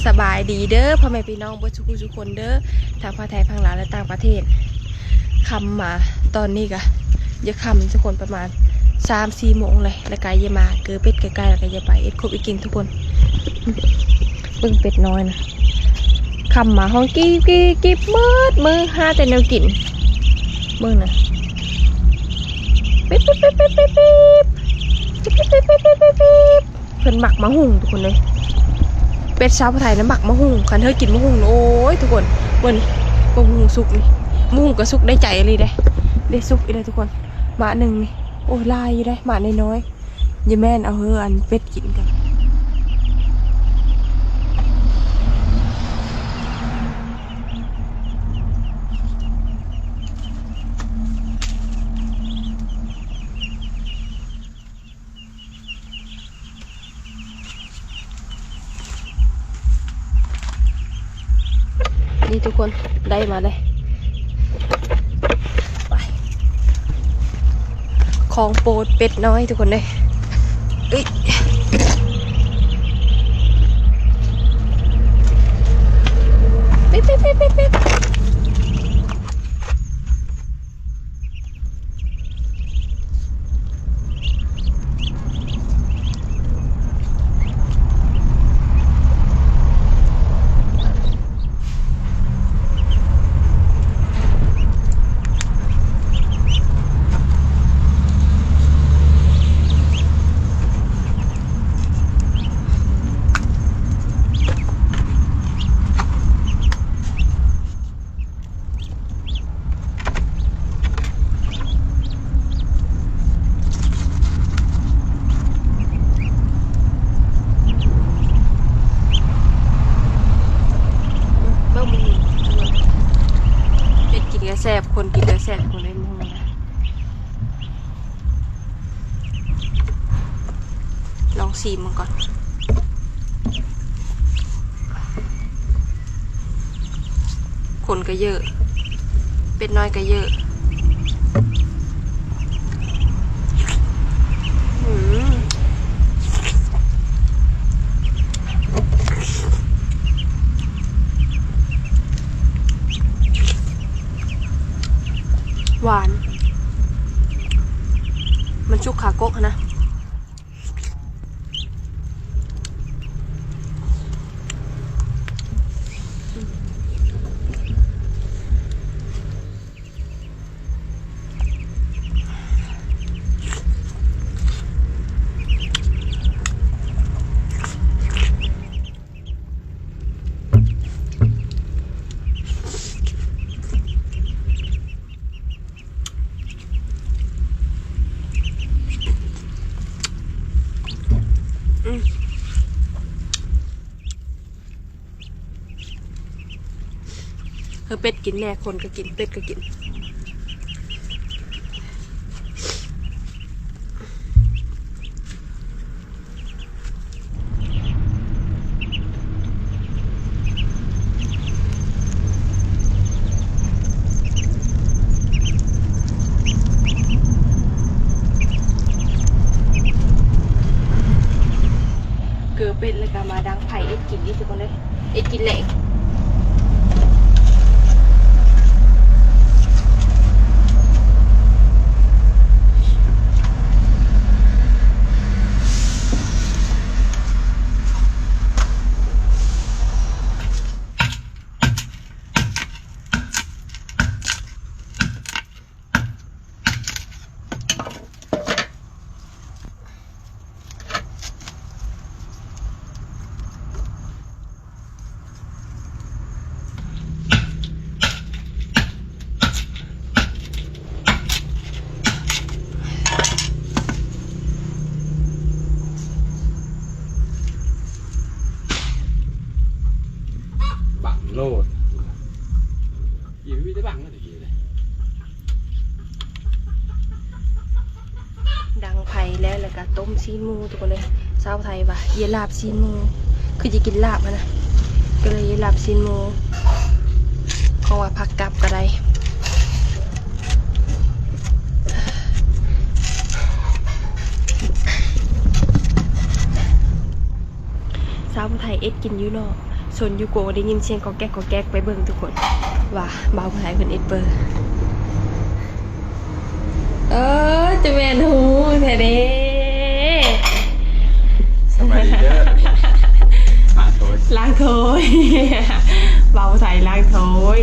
ສະບາຍດີເດີພໍ່ແມ່ພີ່ນ້ອງເບິດສູ່ຜູ້ສູ່ຄົນເດີ ທັງພາກໄທ ພາກລາວ ແລະ ຕ່າງປະເທດ. ຄ່ຳມາຕອນນີ້ກະຢາກຄ່ຳທຸກຄົນ ປະມານສາມສີ່ໂມງເລີຍ ແລ້ວກະຢ່າມາເກີເປັດໃກ້ໆ ແລ້ວກະຢ່າໄປເອັດຄົບເອັດກິນທຸກຄົນ. ເບິ່ງເປັດນ້ອຍນະ ຄ່ຳມາຮ້ອງກີບໆໆ ໝົດມື້ ຫາແຕ່ແນວກິນ. ເບິ່ງນະ ປິບໆໆໆໆ ປິບໆໆໆໆ ປິບ. ເພິ່ນມັກໝາກຫຸ່ງທຸກຄົນເອີຍ ເປັດຊາວໄທນະມັກໝາກຫຸ່ງ. ຄັນເຮີກິນໝາກຫຸ່ງ ໂອ້ຍ ທຸກຄົນ ເບິ່ງນີ້ ໝາກຫຸ່ງສຸກນີ້ ໝາກຫຸ່ງກະສຸກໄດ້ໃຈອີ່ຫຼີເດ້ ໄດ້ສຸກອີ່ຫຼີທຸກຄົນ. ໝາກໜຶ່ງນີ້ ໂອ້ຍ ຫຼາຍຢູ່ເດ້ ໝາກນ້ອຍໆ. ຢ່າແມ່ນເອົາເຮີອັນເປັດກິນກະ ນີ້ທຸກຄົນ ໄດ້ມາເລີຍ ໄປ ຂອງໂປດເປັດນ້ອຍທຸກຄົນເດ້. ເອີຍ ປິບໆໆໆໆ. ເບິ່ງໝາກຫຸ່ງ ເຮັດກິນກະແຊບ ຄົນກິນກະແຊບ ຄົນເຮັດໝາກຫຸ່ງ. ລອງຊີມເບິ່ງກ່ອນ ຄົນກະເຍີະ ເປັດນ້ອຍກະເຍີະ. ອືມ ຫວານ ມັນສຸກຄາກົກຫັ້ນນະ. ອືມ ເອີ ເປັດກິນແດ່ ຄົນກະກິນ ເປັດກະກິນ. ເກີເປັດ ແລ້ວກະມາດັງໄຟເຮັດກິນອີກ ທຸກຄົນເອີຍ. ເຮັດກິນແລງ. ບັງໂລດ ຢູ່ມີແຕ່ບັງ. ດັງໄຟແລ້ວ ແລ້ວກະຕົ້ມຊີ້ນໝູ ທຸກຄົນເອີຍ. ຊາວໄທວ່າຢ່າລາບຊີ້ນໝູ ຄືຈະກິນລາບຫັ້ນນະ ກະເລີຍຢ່າລາບຊີ້ນໝູ ເພາະວ່າພັກກັບກະໄດ້. ຊາວໄທເຮັດກິນຢູ່ນອກ ຊົນຢູໂກະ ໄດ້ຍິນສຽງກອກແກກກອກແກກ ໄປເບິ່ງທຸກຄົນ ວ່າບ່າວຜູ້ໄທເພິ່ນເຮັດເປີ. ເອີ ຈະແມ່ນຮູ້ແທ້ເດ້. ສະບາຍດີເດີ ລ້າງຖ້ວຍ ລ້າງຖ້ວຍ ບ່າວຜູ້ໄທລ້າງຖ້ວຍ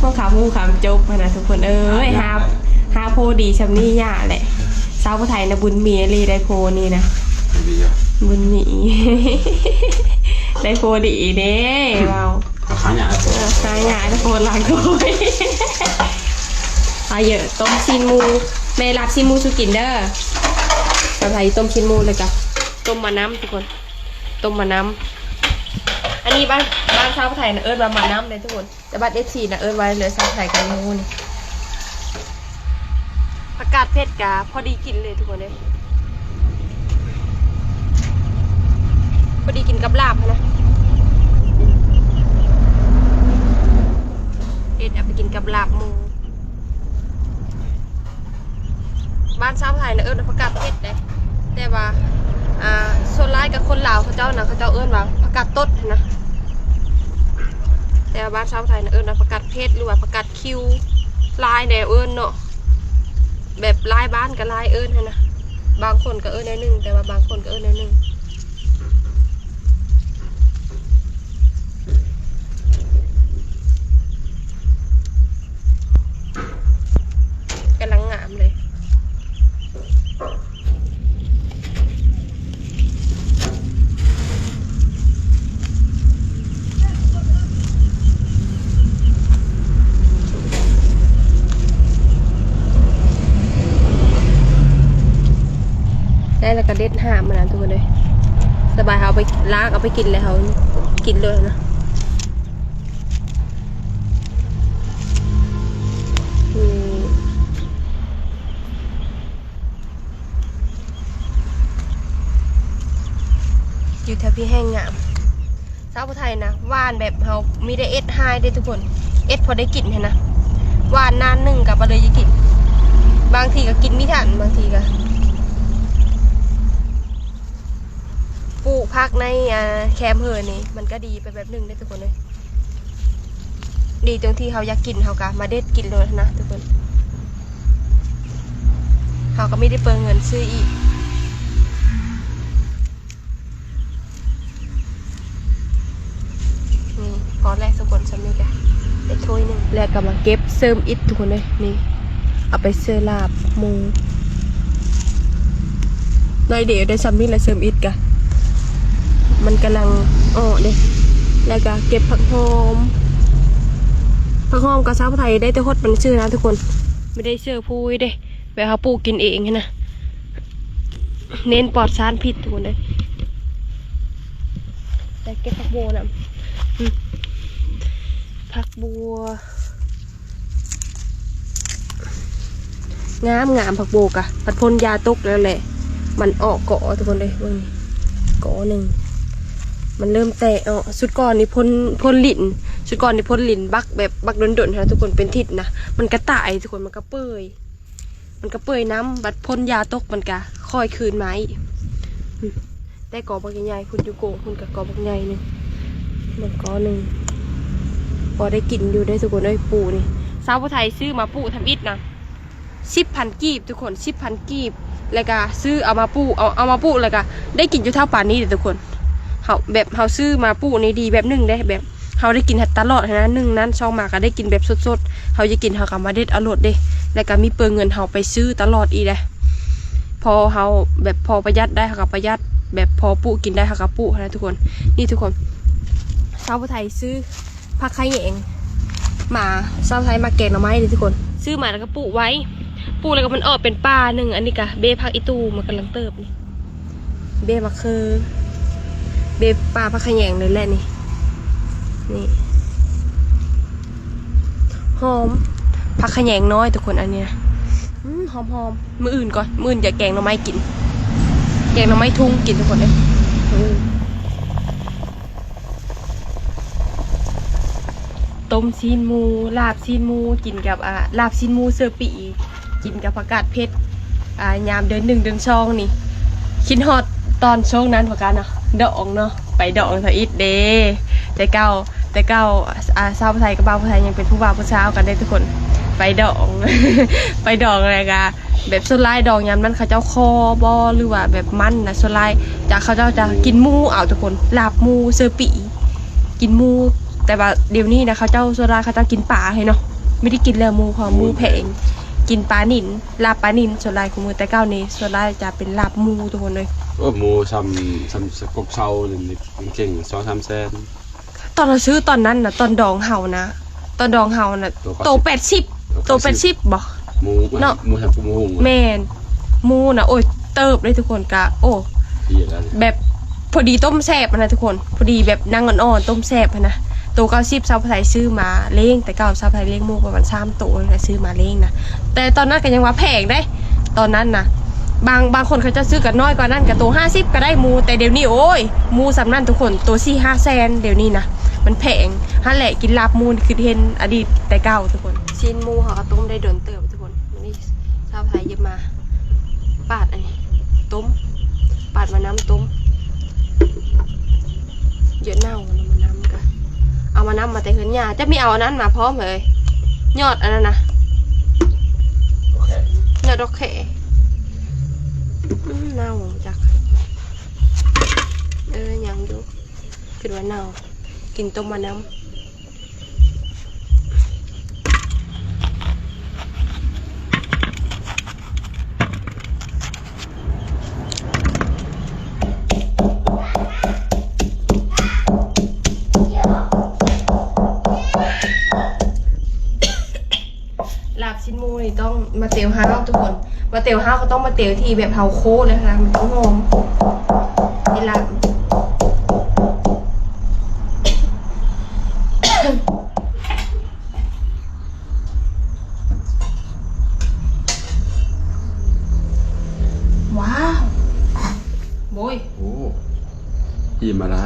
ພວກຂາໝູຂາມຈົບຫັ້ນນະທຸກຄົນເອີຍ. ຫາ ຫາໂພດີຊ່ຳນີ້ຍາກແຫຼະ. ສາວຜູ້ໄທນະບຸນມີອີ່ຫຼີ ໄດ້ໂພນີ້ນະ ບຸນມີ ບຸນມີ ໄດ້ໂພດີເດ້ ເວົ້າ ຫາຍາກ ເອີ ຫາຍາກ ໄດ້ໂພລ້າງຖ້ວຍ. ເອົາເຢີ ຕົ້ມຊີ້ນໝູ ແມ່ລາບຊີ້ນໝູສູ່ກິນເດີ. ສາວໄທຕົ້ມຊີ້ນໝູ ແລ້ວກະຕົ້ມໝາກນ້ຳທຸກຄົນ ຕົ້ມໝາກນ້ຳ. ອັນນີ້ບ້ານ ບ້ານສາວໄທນະເອີ້ນວ່າໝາກນ້ຳເດ້ທຸກຄົນ. ແຕ່ບັດເອັຟຊີນະເອີ້ນວ່າເຫຼືອຊາວໄທກັນໝູນີ້. ຜັກກາດເຜັດກະພໍດີກິນເລີຍທຸກຄົນເອີຍ ພໍດີກິນກັບລາບຫັ້ນນະ. ເຮັດເອົາໄປກິນກັບລາບໝູ. ບ້ານຊາວໄທນະເອີ້ນວ່າຜັກກາດເຜັດເດ້ ແຕ່ວ່າ ອ່າ ສ່ວນຫຼາຍກະຄົນລາວເຂົາເຈົ້ານະ ເຂົາເຈົ້າເອີ້ນວ່າຜັກກາດຕົດຫັ້ນນະ. ແຕ່ວ່າບ້ານຊາວໄທນະເອີ້ນວ່າຜັກກາດເຜັດ ຫຼືວ່າຜັກກາດຄິວ. ຫຼາຍແນວເອີ້ນເນາະ ແບບຫຼາຍບ້ານກະຫຼາຍເອີ້ນຫັ້ນນະ. ບາງຄົນກະເອີ້ນແນວໜຶ່ງ ແຕ່ວ່າບາງຄົນກະເອີ້ນແນວໜຶ່ງ. ກຳລັງງາມເລີຍ. ໄດ້ແລ້ວກະເດັດຫາມມັນນະທຸກຄົນເອີຍ. ສະບາຍ ເຮົາເອົາໄປລ້າງ ເອົາໄປກິນແລ້ວ ເຮົາກິນເລີຍນະ. ຢູ່ແຖວພີ້ແຮງງາມ. ຊາວຜູ້ໄທນະ ຫວ່ານແບບເຮົາມີແຕ່ເອັດຫາຍເດ້ທຸກຄົນ ເອັດພໍໄດ້ກິນຫັ້ນນະ. ຫວ່ານນານໜຶ່ງກະບໍ່ເລີຍຢາກກິນ ບາງທີກະກິນມີທັນ ບາງທີກະ ປູກຜັກໃນ ອ່າ ແຄມເຫີນີ້ ມັນກະດີໄປແບບໜຶ່ງເດ້ທຸກຄົນເອີຍ. ດີຕົງທີ່ເຮົາຢາກກິນ ເຮົາກະມາເດັດກິນໂລດຫັ້ນນະທຸກຄົນ. ເຮົາກະມີໄດ້ເປີເງິນຊື້ອີກ. ນີ້ ພໍແລ້ວທຸກຄົນ ຊ່ຳນີ້ກະໄດ້ຖ້ວຍໜຶ່ງ. ແລ້ວກະມາເກັບເສີມອີກທຸກຄົນເອີຍ. ນີ້ ເອົາໄປເສີລາບໝູ ໜ້ອຍດຽວໄດ້ຊ່ຳນີ້ລະ ເສີມອີກກະ ມັນກຳລັງອອກເດ້. ແລ້ວກະເກັບຜັກຫອມ ຜັກຫອມກະຊາວໄທໄດ້ແຕ່ຫົດມັນຊື່ນະທຸກຄົນ ບໍ່ໄດ້ເສີພຸ້ຍເດ້. ແບບເຮົາປູກກິນເອງຫັ້ນນະ ເນັ້ນປອດສານພິດທຸກຄົນເອີຍ. ແລ້ວເກັບຜັກບົວນຳ ອືມ ຜັກບົວ ງາມໆ ຜັກບົວກະ ພັດພົ້ນຢາຕົກແລ້ວແຫຼະ ມັນອອກກໍທຸກຄົນເອີຍ. ເບິ່ງນີ້ ກໍໜຶ່ງ ມັນເລີ່ມແຕກອອກ. ຊຸດກ່ອນນີ້ພົ້ນ ພົ້ນລິນ ຊຸດກ່ອນນີ້ພົ້ນລິນບັກ ແບບບັກດົນໆ ຫັ້ນນະທຸກຄົນ ເປັນທິດນະ ມັນກະຕາຍທຸກຄົນ ມັນກະເປີຍ ມັນກະເປີຍນຳ ບັດພົ້ນຢາຕົກມັນກະຄ່ອຍຄືນມາອີກ. ອືມ ແຕ່ກໍບັກໃຫຍ່ໆ ພຸ້ນ ຢູ່ໂກງພຸ້ນກະກໍບັກໃຫຍ່ໜຶ່ງ ມັນກໍໜຶ່ງ ພໍໄດ້ກິນຢູ່ເດ້ທຸກຄົນເອີຍ. ປູນີ້ ຊາວຜູ້ໄທຊື້ມາປູທຳອິດນະ ສິບພັນກີບທຸກຄົນ ສິບພັນກີບ ແລ້ວກະຊື້ເອົາມາປູ ເອົາ ເອົາມາປູແລ້ວກະໄດ້ກິນຢູ່ເທົ່າປານນີ້ເດ້ທຸກຄົນ. ເຮົາ ແບບເຮົາຊື້ມາປູນີ້ດີແບບໜຶ່ງເດ້ ແບບ ເຮົາໄດ້ກິນຕະຫຼອດຫັ້ນນະ ໜຶ່ງນັ້ນ ສອງມາກະໄດ້ກິນແບບສົດໆ ເຮົາຢາກກິນເຮົາກະມາເດັດເອົາໂລດເດ້. ແລ້ວກະມີເປີເງິນເຮົາໄປຊື້ຕະຫຼອດອີກເດ້ ພໍເຮົາແບບພໍປະຢັດໄດ້ເຮົາກະປະຢັດ ແບບພໍປູກກິນໄດ້ເຮົາກະປູຫັ້ນນະທຸກຄົນ. ນີ້ທຸກຄົນ ຊາວຜູ້ໄທຊື້ຜັກຂະແຍງມາ ຊາວໄທມັກແກງໜໍ່ໄມ້ເດ້ທຸກຄົນ ຊື້ມາແລ້ວກະປູໄວ້ ປູແລ້ວກະມັນອອກເປັນປ່າໜຶ່ງ. ອັນນີ້ກະເບ້ຜັກອີ່ຕູ່ ມັນກຳລັງເຕີບນີ້ ເບ້ໝາກເຂີ ເບ້ປ່າ ຜັກຂະແຍງເລີຍແຫຼະນີ້. ນີ້ ຫອມ ຜັກຂະແຍງນ້ອຍທຸກຄົນ ອັນນີ້ນະ ອືມ ຫອມໆ. ມື້ອື່ນກ່ອນ ມື້ອື່ນຈະແກງໜໍ່ໄມ້ກິນ ແກງໜໍ່ໄມ້ທຸ່ງກິນທຸກຄົນເອີຍ. ອືມ ຕົ້ມຊີ້ນໝູ ລາບຊີ້ນໝູ ກິນກັບ ອ່າ ລາບຊີ້ນໝູເຊີປີ ກິນກັບຜັກກາດເຜັດ ອ່າ ຍາມເດືອນໜຶ່ງເດືອນສອງນີ້ ຄິດຮອດຕອນຊ່ວງນັ້ນພວກກັນເນາະ ດອງເນາະ ໄປດອງທຳອິດເດ້. ແຕ່ເກົ່າ ແຕ່ເກົ່າ ອ່າ ຊາວໄທກັບບ່າວຜູ້ໄທຍັງເປັນຜູ້ບ່າວຜູ້ສາວກັນເດ້ທຸກຄົນ. ໄປດອງ ໄປດອງແລ້ວກະ ແບບສ່ວນຫຼາຍດອງຍາມນັ້ນເຂົາເຈົ້າຂໍບໍ ຫຼືວ່າແບບມັນນະ ສ່ວນຫຼາຍຈະ ເຂົາເຈົ້າຈະກິນໝູເອົາທຸກຄົນ ລາບໝູເຊີປີ ກິນໝູ. ແຕ່ວ່າດຽວນີ້ນະ ເຂົາເຈົ້າ ສ່ວນຫຼາຍເຂົາເຈົ້າກິນປາເລີຍເນາະ ມີແຕ່ກິນແລ້ວໝູ ເພາະໝູແພງ ກິນປານິນ ລາບປານິນສ່ວນຫຼາຍຄູ່ມື້. ແຕ່ເກົ່ານີ້ສ່ວນຫຼາຍຈະເປັນລາບໝູທຸກຄົນເອີຍ. ໂອ້ ໝູຊ່ຳ ຊ່ຳກກເຊົານີ້ ເກັ່ງສອງສາມແສນ. ຕອນເຮົາຊື້ຕອນນັ້ນນະ ຕອນດອງເຮົານະ ຕອນດອງເຮົານະ ໂຕ ໂຕ ເກົ້າສິບ ແປດສິບ ໂຕ ເກົ້າສິບ ແປດສິບບໍ ໝູເນາະ ໝູ ໝູຫຍັງ ໝູຫຸງ. ແມ່ນ ໝູນະ ໂອ້ຍ ເຕີບເລີຍທຸກຄົນ. ກະ ໂອ້ ດີແລ້ວ ແບບພໍດີຕົ້ມແຊບຫັ້ນນະທຸກຄົນ ພໍດີແບບໜັງອ່ອນໆ ຕົ້ມແຊບຫັ້ນນະ. ໂຕເກົ້າສິບ ຊາວໄທຊື້ມາລ້ຽງ ແຕ່ເກົ່າຊາວໄທລ້ຽງໝູປະມານສາມໂຕຫັ້ນແຫຼະ ຊື້ມາລ້ຽງນະ. ແຕ່ຕອນນັ້ນກະຍັງວ່າແພງເດ້ ຕອນນັ້ນນະ ບາງ ບາງຄົນເຂົາເຈົ້າຊື້ກະນ້ອຍກວ່ານັ້ນ ກະໂຕຫ້າສິບກະໄດ້ໝູ. ແຕ່ດຽວນີ້ ໂອ້ຍ ໝູສ່ຳນັ້ນທຸກຄົນ ໂຕສີ່ຫ້າແສນດຽວນີ້ນະ ມັນແພງ. ຫັ້ນແຫຼະ ກິນລາບໝູ ຄືເຫັນອະດີດແຕ່ເກົ່າທຸກຄົນ. ຊີ້ນໝູເຮົາກະຕົ້ມໄດ້ດົນເຕີບທຸກຄົນ. ມື້ນີ້ຊາວໄທຢືມມາ ປາດອັນນີ້ ຕົ້ມ ປາດມານຳຕົ້ມ. ເຍາະເນົ່າ ເອົາມານຳກະ ເອົາມານຳມາແຕ່ເຮືອນຍ່າ. ຈັກມີເອົາອັນນັ້ນມາພ້ອມເລີຍ ຍອດອັນນັ້ນນະ ໂອເຄ ຍອດດອກແຄ. ອືມ ເນົ່າຈັກ ເອີ ຍັງຢູ່ ຄິດວ່າເນົ່າ. ກິນຕົ້ມມານຳ. ລາບຊີ້ນໝູນີ້ຕ້ອງມາເຕວຫ້າວທຸກຄົນ ມາເຕວຫ້າວກະຕ້ອງມາເຕວທີ່ແບບເຮົາໂຄເລີຍນະ ມັນຕ້ອງຫອມ ເຮັດລາບ. ວ້າວ ໂອ້ຍ ໂອ້ ອີ່ມອະໄລ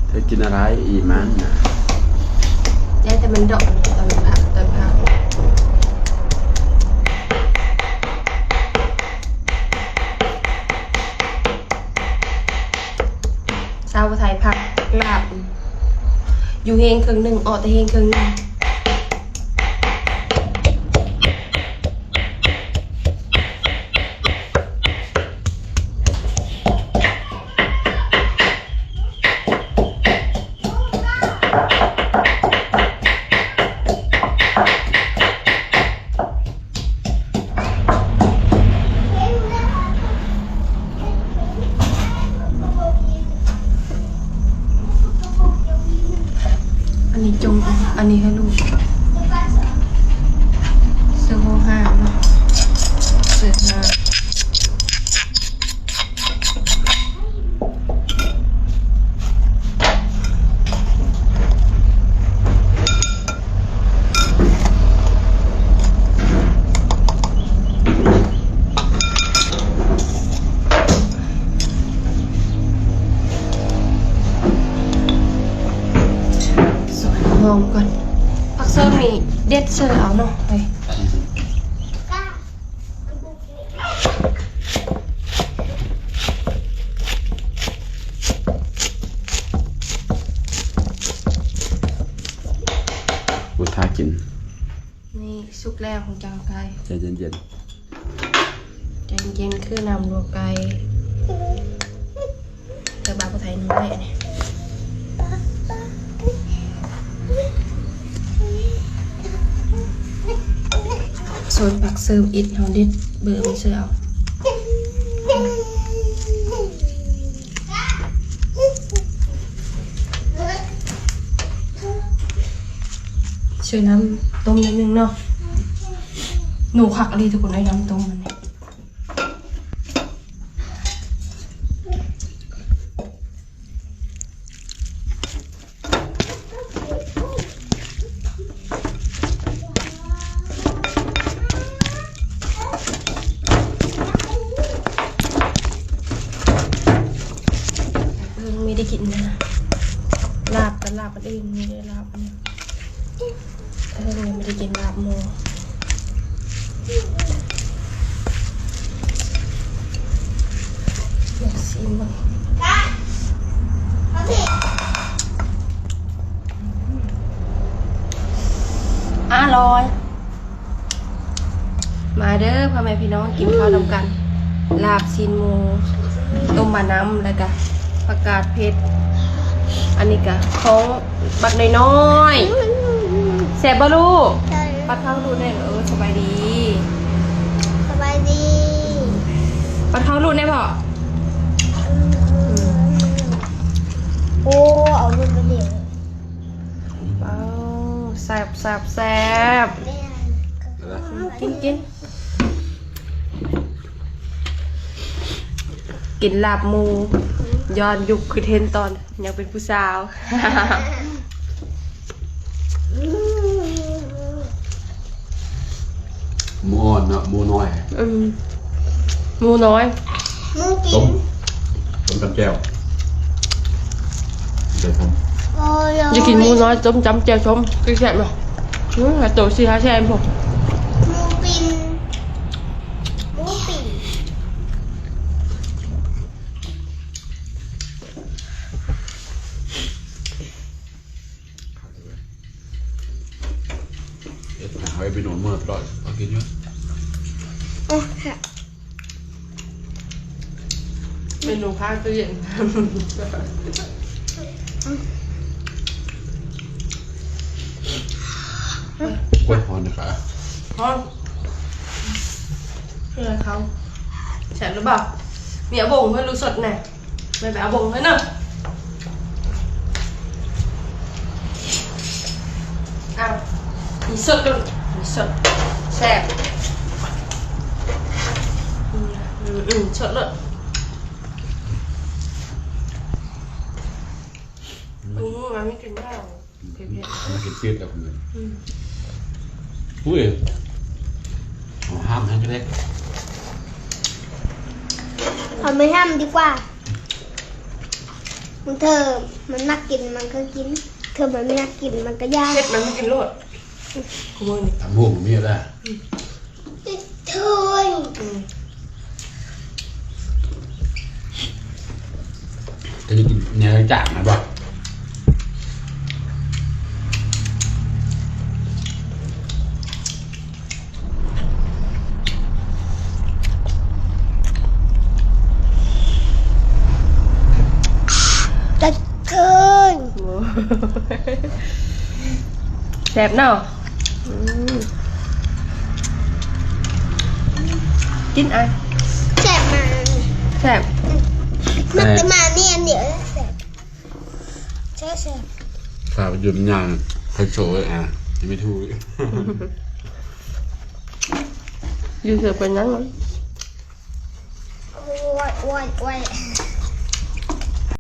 ເທຍກິນອະໄລ ອີ່ມມັນນະ ແຕ່ມັນດອກ ຕອນຜັກ ຕອນຜັກ. ຊາວໄທຜັກລາບ ຢູ່ແຫ້ງເຄິ່ງໜຶ່ງ ອອກແຕ່ແຫ້ງເຄິ່ງໜຶ່ງ. ອັນນີ້ຈົ່ງ ອັນນີ້ໃຫ້ລູກ ຊື້ຫົວຫາມເນາະ ຊື້ຫາມ. ຊອຍຫອມກ່ອນ ຜັກເສີມນີ້ເດັດເສີເອົາເນາະ ເອີຍ. ບໍ່ຖ້າກິນ ນີ້ສຸກແລ້ວຂອງເຈົ້າໄກ່ ໃຈເຢັນໆ ໃຈເຢັນ ຄືນ້ຳລົວກໄກ່. ເອີ ບາດຜູ້ໄທໜ້ອຍ ສ່ວນຜັກເສີມອິດເຮົາເດັດເບີມັນເສີເອົາ. ໃສ່ນ້ຳຕົ້ມໜ້ອຍໜຶ່ງເນາະ ນົວຄັກອີ່ຫຼີທຸກຄົນເອີຍ ນ້ຳຕົ້ມມັນນີ້. ເບິ່ງ ມີໄດ້ກິນນະ ລາບກະລາບອັນອື່ນ ມີໄດ້ລາບອັນນີ້. ເອີ ຍັງບໍ່ໄດ້ກິນລາບໝູ ລອງຊີມເບິ່ງ. ອະຮ່ອຍ. ມາເດີພໍ່ແມ່ພີ່ນ້ອງ ກິນເຂົ້ານຳກັນ ລາບຊີ້ນໝູ ຕົ້ມໝາກນ້ຳ ແລ້ວກະຜັກກາດເຜັດ. ອັນນີ້ກະຂອງບັກນ້ອຍໆ ແຊບບໍ່ລູກ? ແຊບ. ປັດເຂົ້າລູກແດ່. ເອີ ສະບາຍດີ ສະບາຍດີ. ປັດເຂົ້າລູກແດ່ພໍ່. ໂອ້ ເອົາລູກໄປເດ. ວ້າວ ແຊບ ແຊບ ແຊບ. ກິນ ກິນ ກິນລາບໝູ ຍ້ອນຍຸກຄືເຫັນຕອນຍັງເປັນຜູ້ສາວ. ໝູອ່ອນເນາະ ໝູນ້ອຍ. ອືມ ໝູນ້ອຍ ໝູປິ່ນ ຕົ້ມ ຕົ້ມຈຳແຈ່ວ ໃສ່ສົ້ມ. ໂອ້ຍ ຢາກກິນໝູນ້ອຍ ຕົ້ມຈຳແຈ່ວສົ້ມ ຄືແຊບເນາະ. ອືມ ໂຕສີ່ຫ້າແສນພຸ້ນ. ໝູປິ່ນ ໝູປິ່ນ. ເຮັດໃຫ້ໄປໂນນເມີດອຍ ເອົາກິນຢູ່. ໂອ້ຍ ເປັນລູກຄ້າຕູ້ເຢັນ. ໂອ້ຍ ຮ້ອນນະຄະ ຮ້ອນ. ເພື່ອເຂົາ ແຊບຫຼືບໍ່? ມີອາບົງເພື່ອລູກສົດນະ. ແມ່ໄປເອົາບົງໃຫ້ເນາະ. ອ້າວ ມີສົດດ້ວຍ ມີສົດ ແຊບ. ອືມ ອືມ ອືມ ສົດໂລດ. ອືມ ມັນມີກິ່ນແລ້ວ. ອືມ ເຜັດໆ ມັນກິນຕິດແລ້ວ. ອືມ ອຸ້ຍ ເອົາຫ້າມໃຫ້ເລັກ ເອົາໄປຫ້າມດີກວ່າ. ບາງເທື່ອມັນມັກກິນມັນກໍກິນ ເທື່ອມັນບໍ່ມັກກິນມັນກໍຢ່າ. ເຜັດມັນບໍ່ກິນໂລດ. ອືມ ຕຳບັກຫຸ່ງມີແລ້ວ. ອືມ ທຸ່ນ ອືມ ກໍໄດ້ກິນແນວຈາກນະບໍ່? ແຊບເນາະ. ອືມ ກິນອ້າຍ. ແຊບມາກ ແຊບ. ອືມ ມັກແຕ່ມານີ້ອັນດຽວແຊບ ແຊບໆ. ພາໄປຢູ່ນຳຍາ ໄປໂຊຍ ອ່າ ຍັງໄມ່ຖືກ ຢູ່ເທື່ອໄປນັ້ນ. ໂອ້ຍ ໂອ້ຍ ໂອ້ຍ.